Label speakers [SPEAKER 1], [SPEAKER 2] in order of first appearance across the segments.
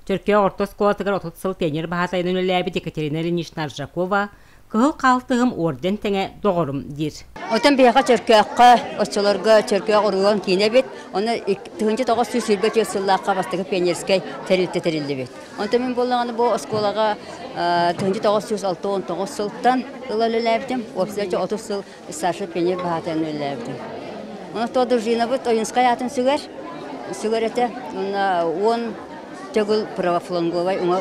[SPEAKER 1] Чөркөөх орто оскуолатыгар 30 сыл пионер баһаатайынан үлэлээбит Екатерина Ильинична Аржакова Кыһыл хаалтыһым орден тэҥэ доҕорум диир.
[SPEAKER 2] Оттон биһиэхэ Чөркөөххө, оччолорго Чөркөөх оройуон киинэ эбит. Онно 1924 сыллаахха бастакы пионерскай тэрилтэ тэриллибит. Онтон мин буоллаҕына бу оскуолаҕа 1969 сылтан ыла үлэлээбитим. Уопсайа 30 сыл старший пионер баһаатайынан үлэлээбитим. Онон то дружинабыт Ойунскай аатын сүгэр, сүгэр этэ. Уонна 10 төгүл правофланговай уҥа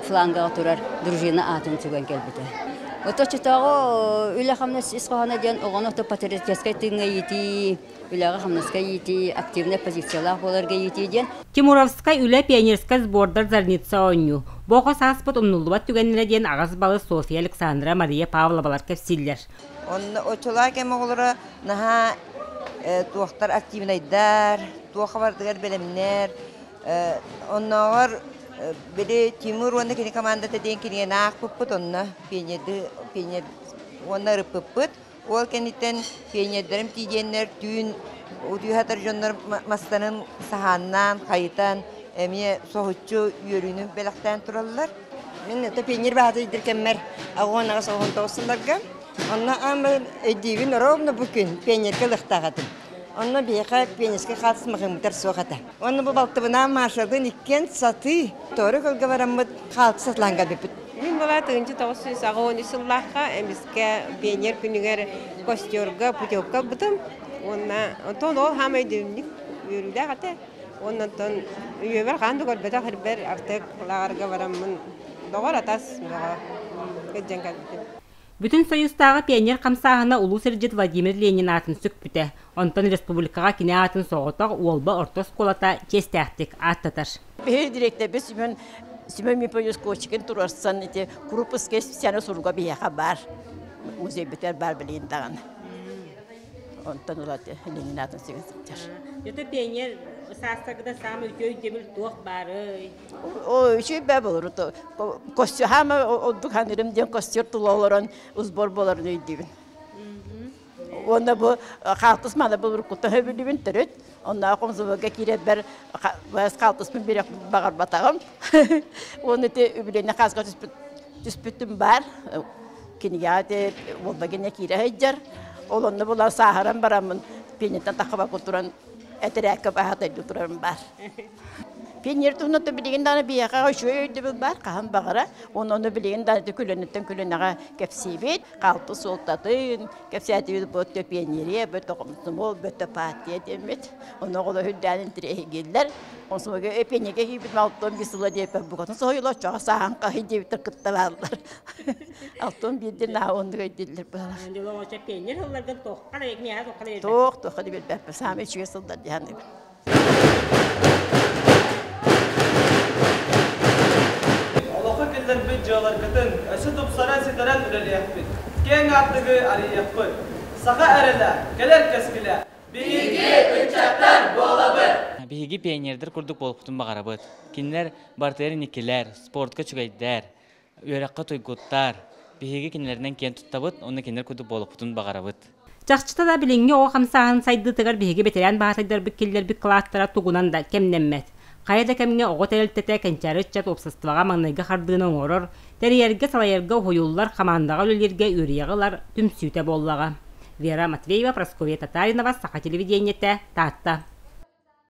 [SPEAKER 2] флангаҕа турар дружина аатын сүгэн кэлбитэ. Ото оччотооҕу үлэ-хамнас ис хоһооно диэн оҕону ото патриотическай тыыҥҥа иитии, үлэҕэ-хамнаска иитии, активнай позициялаах буоларга иитии диэн.
[SPEAKER 1] Тимуровскай үлэ пионерскай сбордар Зарница оонньуу. Бу оҕо сааспыт умнуллубат түгэннэрэ диэн аҕыс балы Софья Александра, Мария Павловалар кэпсииллэр.
[SPEAKER 3] Онно оччолоох кэм оҕолоро наһаа туохтар активнайдар, туохха барытыгар бэлэмнэр. Оннооҕор били Тимур уонна кини командата диэн кинигэни аахпыппыт, онно пионерды пионер уонна ырыппыппыт. Ол кэнниттэн пионердарым тиийэннэр түүн утуйа сытар дьоннор мастарын саһааннаан, хайытан эмиэ соһуччу үөрүүнү бэлэхтээн тураллар.
[SPEAKER 4] Мин это пионер баһаатайдыр кэммэр 19 сылларга онно аан өйдүүбүн ровно бу күн пионерга ылыахтаах этим. Онно биһиэхэ пионерскай хаатыс махыммытар суох этэ. Онно бу балтыбынаан Машалыын иккиэн сатыы Торы көлгө бараммыт хаалтыс атлаан кэлбиппит.
[SPEAKER 5] Мин была 1983 сыллаахха эмискэ пионер күнүгэр костерга путевка ылбытым. Уонна онтон ол хаамай өйдөбүнньүк үөрүүлээх этэ. Уонна онтон үйэбэр хаан да көрбөтөх ирбэр артык лааҕырга бараммын доҕор атас бөҕө кэлдьэн кэлбитим.
[SPEAKER 1] Бүтүн Союзтааҕы пионер хамсааһына улуу сирдьит Владимир Ленин аатын сүкпүтэ. Онтон республикаҕа кини аатын соҕотох Уолба орто оскуолата чиэстээхтик ааттатар.
[SPEAKER 6] Биһиги дириэктэрбит Семен Семен Мипович Кочкин туруорсан ити Крупская специально суруга биһиэхэ баар. Музейбитигэр баар билигин даҕаны. Онтон ыла Ленин аатын сүгэн сылдьар.
[SPEAKER 1] Это пионер саастаргыда саамай үтүө өйдөбүл туох баарый?
[SPEAKER 6] Үчүгэй бээ болору костюм ордук ханырым диэн костюр тула олорон сбор буоларын өйдүүбүн. Уонна бу хаалтыс маны булуркуттан хөбүлүбүн төрүт. Онно комсомолга киирэрбэр хаалтыспын биэрэх баҕарбатаҕым. Уонна ити үбүлүөннэ хааска түспүтүм баар. Кинигэҕэ ити Волбагиня киирэ сылдьар. Ол онно була сааһыран бараммын пионертан таххабакка туран этэрээккэ баһаатайдыы турарым баар. Пионер туһунан билигин даҕаны биһиэхэ үчүгэй өйдөбүл баар, хаһан баҕара. Уонна ону билигин даҕаны күлүнүттэн күлүнэҕэ кэпсиибит. Халты суолтатын кэпсээтибит бөттө пионерия, бөттө комсомол, бөттө партия диэммит. Ону оҕолор үрдээн интириэһиргииллэр. Комсомолга пионерга киирбит алтан биир сыла диэппэр букатын соһуйулар, чоҕо сааһан хаһый диэбиттэр кытта бааллар. Алтан биирдин наһаа оннук өйдүүллэр быһалар.
[SPEAKER 1] Пионер сылларгын туохха да
[SPEAKER 6] Туох туохха да билбэппин. Саамай үчүгэй сыллар дии саныыбын.
[SPEAKER 7] Олоххо киллэрбит дьыаларгытын өссө тупсаран-ситэрэн үлэлиэхпит, киэҥ аартыгы арыйыахпыт. Саха эрэлэ, кэлэр кэскилэ!
[SPEAKER 8] Биһиги ыччаттар буолабыт!
[SPEAKER 9] Биһиги пионердар курдук буолбутун баҕарабыт. Кинилэр барытыгар инникилэр, спортка үчүгэйдэр, үөрэххэ туйгуттар. Биһиги кинилэринэн киэн туттабыт уонна кинилэр курдук буолуохпутун баҕарабыт.
[SPEAKER 1] Чахчыта да билиҥҥи оҕо хамсааһын сайдыытыгар биһиги бэтэрээн баһаатайдарбыт киллэрбит кылааттара тугунан да кэмнэммэт. Хайа да кэмҥэ оҕо тэрилтэтэ кэнчээри ыччат уопсастыбаҕа маҥнайгы хардыыны оҥорор, тэрийэргэ, салайарга уһуйуллар, хамаандаҕа үлэлииргэ үөрүйэҕи ылар түмсүүтэ буоллаҕа. Вера Матвеева, Прасковья Татаринова, Саха телевидениетэ, Таатта.